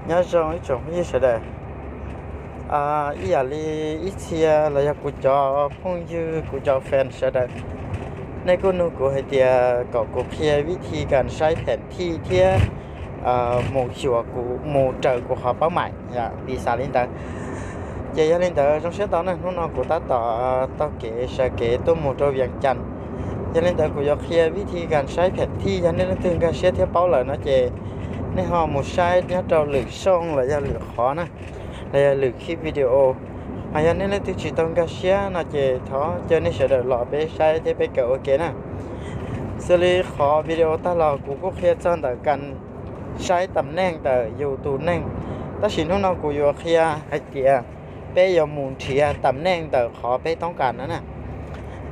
Nyob zoo ib tsoom phooj ywg sawv daws. Ib yam li ib txhia los yog kuv cov phooj ywg, kuv cov fan sawv daws, nej kuj nug kuv hais tias kom kuv qhia vib thi kas saib phem thij thiab mus xyuas kuv, mus raws kuv qhov paub maim, piv xam li ntawd. Ces yog li ntawd zoo siab ntau na, hnub no kuv tab tom taug kev sawv kev tuaj mus rau Vias Cas. Yog li ntawd kuv yuav qhia vib thi kas saib phem thij, yog nej leej twg nkag siab thiab paub lawm no ces nej ho mus saib nyob rau lwm xyoo los yog lwm qhov na, los yog lwm khib video. Mas yog nej leej twg tsis tau nkag siab no ces thov caw nej sawv daws los peb saib thiab peb kawm ua ke na. Xws li qhov video tag los kuv kuj qhia txog ntawm kas saib tam neej ntawm yus tus neeg, tab sis hnub no kuv yuav qhia hais tias peb yuav mus nrhiav tam neej ntawm qhov peb toob kas no na.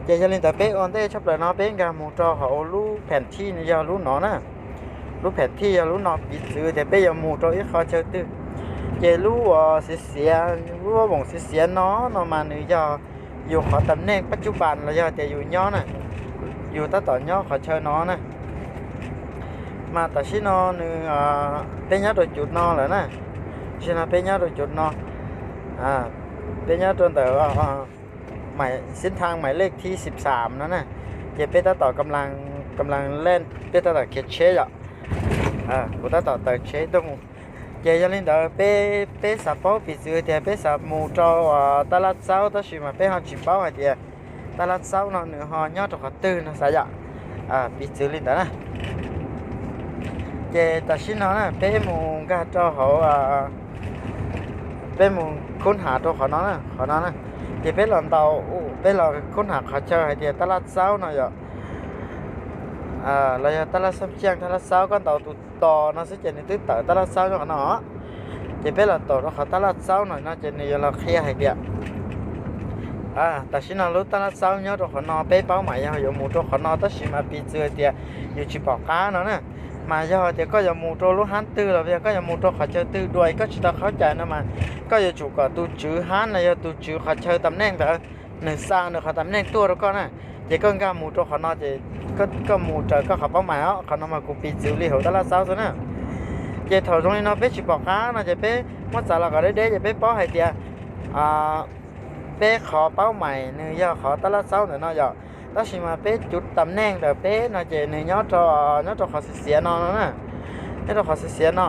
Ces yog li ntawd peb ua ntej tshaj plaws no peb nkag mus rau hauv lub phem thij yog lub no na. Lub phem thij yog lub no, piv txwv tias peb yuav mus rau ib qho chaw twg. Ces lub uas xiav xiav, lub voos xiav xiav no, no mas nws yog yus qhov tam neej pab cub pas los yog tias yus nyob na, yus tab tom nyob qhov chaw no na. Mas tam sim no nws, peb nyob rau cov no lawm na. Tam sim no peb nyob rau cov no, peb nyob rau ntawm xib thaj mais lej thib xib xam no na. Ces peb tab tom, peb tab tom khiav tsheb yom. Kuv tab tom taws tsheb tuaj mus. Ces yog li ntawd peb, peb xav paub piv txwv tias peb xav mus rau Tab Laj Txaub tab sis mas peb ho tsis paub hais tias Tab Laj Txaub no nws ho nyob rau qhov twg no xav yom. Piv txwv li ntawd na. Ces tam sim no na peb mus nkag rau hauv, peb mus khub ham rau qhov no na, qhov no na. Ces peb los ntaus, peb los khub ham qhov chaw hais tias Tab Laj Txaub no yom, los yog Tab Laj Xab Ciaj, Tab Laj Txaub, koj ntaus tus tos no xwb ces nws twb tawm Tab Laj Txaub nyob qhov no. Ces peb los tom rau qhov Tab Laj Txaub no no ces nws yuav los qhia hais tias tam sim no lub Tab Laj Txaub nyob rau qhov no, peb paub mas yog yuav mus rau qhov no tab sis mas piv txwv hais tias yus tsis pom qab no na. Mas yog tias koj yuav mus rau lub hab twg los yog koj yuav mus rau qhov chaw twg dua koj tsis tau qhaub cai no mas koj yuav tsum kom tus tswv hab no yog tus tswv qhov chaw tam neej ntawd, nws xa nws qhov tam neej tuaj rau koj na. Ces koj nkag mus rau qhov no ces koj mus raws koj qhov paub mas os, qhov no mas kuv piv txwv li hauv Tab Laj Txaub xwb na. Ces thaum zoo li no peb tsis pom qab no ces peb muab txav los kom deb deb ces peb paub hais tias peb qhov paub mas nws yog qhov Tab Laj Txaub ntawm no yom. Tab sis mas peb cov tam neej ntawm peb no ces nws nyob rau, nyob rau qhov xiav xiav no no na. Nyob rau qhov xiav xiav no.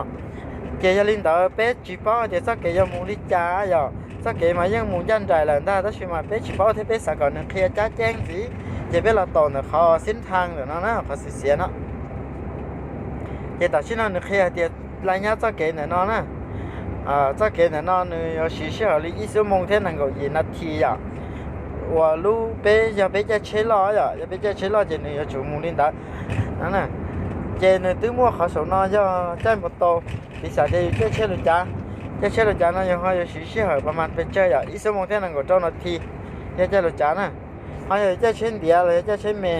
Ces yog li ntawd peb tsis paub tias txoj kev yuav mus li cas yom. Txoj kev mas yeej mus ncaj nraim lawm ntag tab sis mas peb tsis paub thiab peb xav kom nws qhia cab ceeb ntxiv. Ces peb los tom ntawm qhov xib thaj ntawm no na, qhov xiav xiav no. Ces tam sim no nws qhia hais tias laj nyab txoj kev ntawm no na, txoj kev ntawm no nws yuav siv sij hawm li ib xuab moos thiab nees nkaum yim nas this yom. Uas lub peb, yog peb caij tsheb loj yom, yog peb caij tsheb loj ces nws yuav tsum mus li ntawd no na. Ces nws twb muaj qhov saum no yog caij npau taus, piv xam tias yus caij tsheb lus cav, caij tsheb lus cav no yus ho yuav siv sij hawm pas mas pes tsawg yom, ib xuab moos thiab nees nkaum rau nas this yog caij lus cav na. Ho yog caij tsheb ntiav los yog caij tsheb me,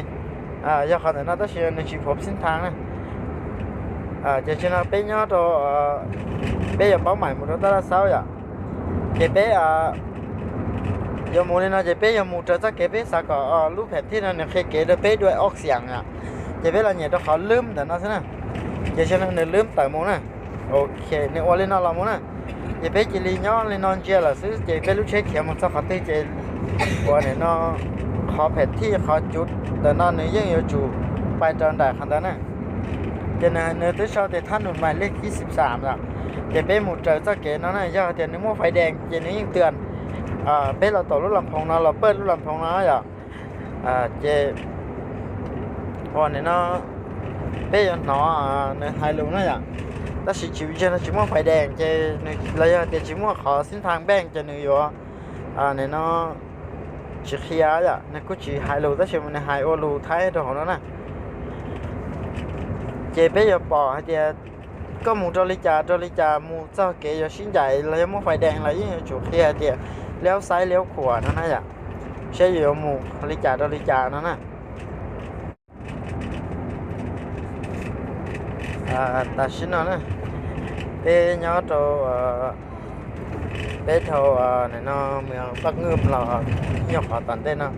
yog qhov ntawm no tab sis nws tsis phuv xib thaj na. Ces tsis no peb nyob rau, peb yuav paub mas mus rau Tab Laj Xaub yom. Ces peb yuav mus li no ces peb yuav mus raws txoj kev peb xav kom lub phem thij no nws qhia kev rau peb dua ob xiam yom. Ces peb los nyem rau qhov lwb ntawm no xwb na. Ces tsis no nws lwb tawm mus na. Ok, nws ua li no los mus na. Ces peb cia li nyob li no ntsia lawm xwb ces peb lub tsheb khiav mus txog qhov twg ces ua ntawm no, qhov phem thij qhov cuv ntawm no nws yeej yuav tsum pais rau nraim qhov ntawd na. Ces nws twb sau tias thab nus mais lej kib xib xam lawm. Ces peb mus raws txoj kev no na, yog tias nws muaj fais dees ces nws yeej twb, peb los tom lub las phoos no los pawj lub las phoos no yom. Ces ua ntawm no peb yuav hnov nws hais lus na yom. Tab sis tsis, no tsis muaj fais dees ces, los yog tias tsis muaj qhov xib thaj npeej ces nws yuav, nim no tsis qhia yom, nws kuj tsis hais lus tab sis mas nws hais ua lus Thaib rau hauv no na. Ces peb yuav pom hais tias koj mus rau li cas rau li cas, mus txog kev yuav sib ncaim los yog muaj fais dees los yeej yuav tsum qhia hais tias liab xaib liab khuam no na yom, saib yus yuav mus li cas rau li cas no na. Tam sim no na, peb nyob rau, peb dhau nim no mus Paj Ngwj los yog qhov tom ntej no.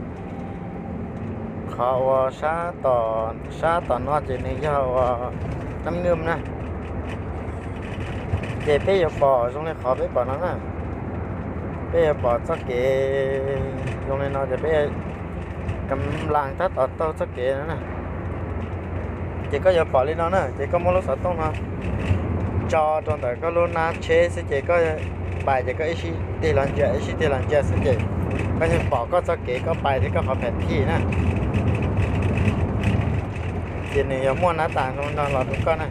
Qhov uas sab tom, sab tom no ces nws yog uas Nab Ngwj na. Ces peb yuav pom zoo li qhov peb pom no na. Peb yuav pom txoj kev zoo li no ces peb kam las tab tom taug txoj kev no na. Ces koj yuav pom li no na, ces koj muab lub xov tooj no tso rau ntawm koj lub hnab tsheb xwb ces koj pais ces koj ib sij tig los ntsia ib sij tig los ntsia xwb ces koj yeej pom koj txoj kev koj pais thiab koj qhov phem thij na. Ces nws yuav muaj nab tas zoo no los rau koj na.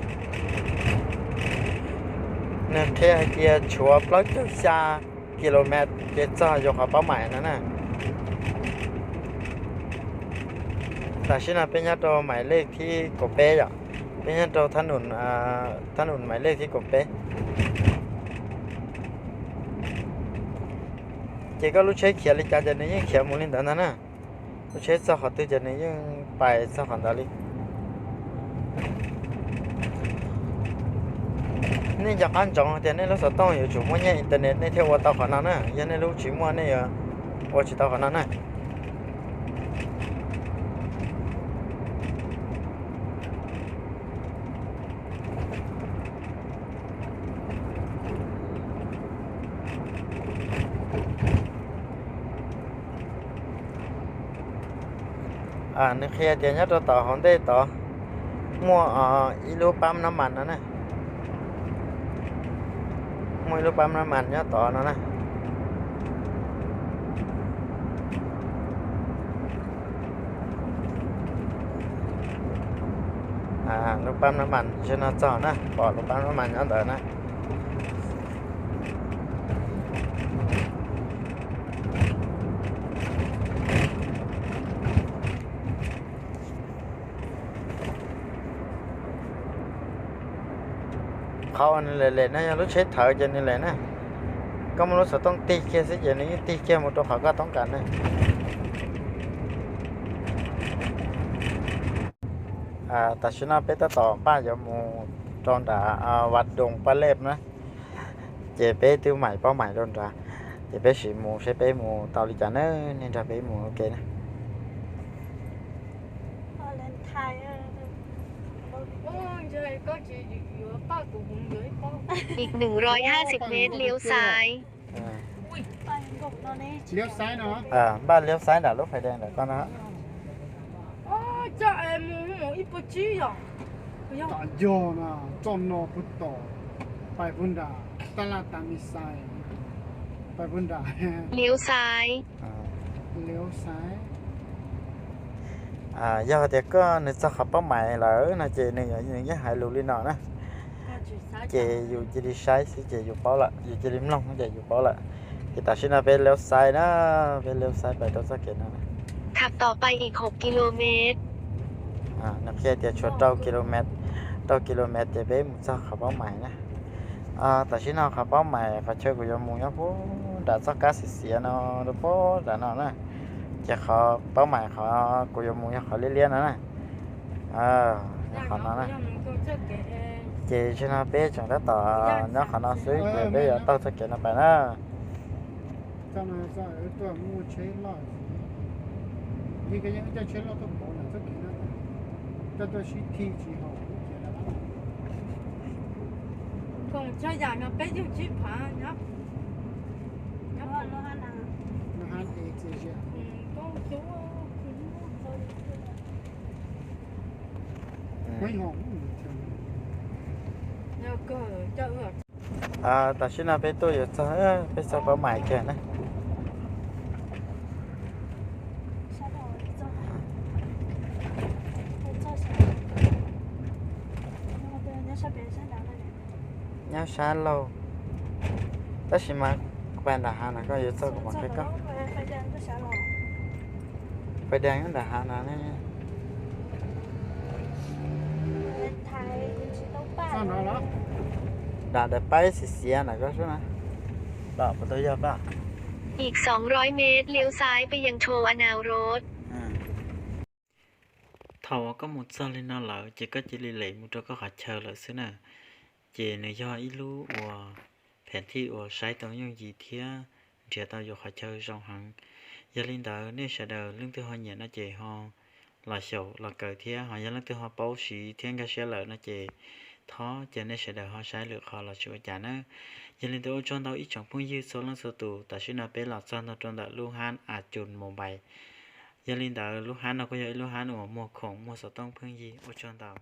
Nws qhia hais tias tshuav plaub caug xya kilomev ces txog yus qhov paub mais no na. Tam sim no peb nyob rau mais lej thib kaum peb yom, peb nyob rau thab num mais lej thib kaum peb. Ces koj lub tsheb khiav li cas ces nws yeej khiav mus li ntawd ntag na. Lub tsheb txog qhov twg ces nws yeej pais txog qhov ntawd li. Nej nco qab ntsoov tias nej lub xov tooj yuav tsum muaj nyiaj internet nej thiaj ua tau qhov no na, yog nej lub tsis muaj nej yuav ua tsis tau qhov no na. Nws qhia tias nyob rau tom hauv ntej tod muaj ib lub pab nab mas no na. Muaj ib lub pab nab mas nyob tod no na. Lub pab nab mas ntsia no txog na, pom lub pab nab mas nyob ntawd na. Qhov uas nws lem lem no yog lub tsheb thawv ces nws lem na. Koj muab lub xov tooj tig kiag xwb ces nws yeej tig kiag mus rau qhov koj toob kas na. Tam sim no peb tab tom npaj yuav mus rau nram Vas Doos Paj Lej na. Ces peb twb mais paub mais rau nrad, ces peb sim mus seb peb mus tau li cas na, nej nrog peb mus ua ke na.อีกหนึ่งร้อยห้าสิบเมตร เลี้ยวซ้าย Npaj liab saib nram lub fais dees ntawm koj no. Tom yog na, txoj no puag tom, pais puag nram tab laj tas mis xais, pais puag nram, เลี้ยวซ้าย liab saib. Yog tias koj nws txog qhov paub mais lawm no ces nws yeej hais lus li no na. Ces yus cia li saib xwb ces yus paub lawm, yus cia li mloog ces yus paub lawm. Ces tam sim no peb liab saib na, peb liab saib pais rau txoj kev no na. ขับต่อไปอีก หก กิโลเมตร Nws qhia tias tshuav rau kilomev, rau kilomev ces peb mus txog qhov paub mais na. Tam sim no qhov paub mais qhov chaw kuv yuav mus nyob puag nram txoj kab xiav xiav no, rau puag nram no na. Ces qhov paub mais qhov kuv yuav mus yog qhov liab liab no na. Qhov no na. Ces tam sim no peb tseem tab tom nyob qhov no xwb ces peb yuav taug txoj kev no pais na. Tam sim no peb tuaj yuav txog, peb txog paub mais kiag na. Nyob sab laug, tab sis mas pais nram hav no koj yuav txog kuv mam qhia koj. Pais dees nram hav no ne. Nram daim paib xiav xiav ntawm koj xwb na. Tom puas tau yog pab? อีก สองร้อย เมตร เลี้ยวซ้ายไปยังโทอานาวโรด Thaum uas koj mus txog li no lawm ces koj cia li lem mus rau koj qhov chaw lawm xwb na. Ces nws yog ib lub uas phem thij uas saib tau yooj yim thiab nrhiav tau yus qhov chaw zoo heev. Yog li ntawd nej sawv daws leej twg ho nyiam no ces ho los xyaum los kawm thiab, ho yog leej twg ho paub siv thiab nkag siab lawm no ces Thov cia nej sawv daws ho saib lwm qhov los tsis ua cas nawb. Yog li ntawd ua tsaug ntau ib tsoom phooj ywg txhua leej txhua tus, tam sim no peb los txog ntua rau ntawm lub hab Achun Mobile. Yog li ntawd lub hab no kuj yog ib lub hab uas muag khoom muag xov tooj phooj ywg, ua tsaug ntau.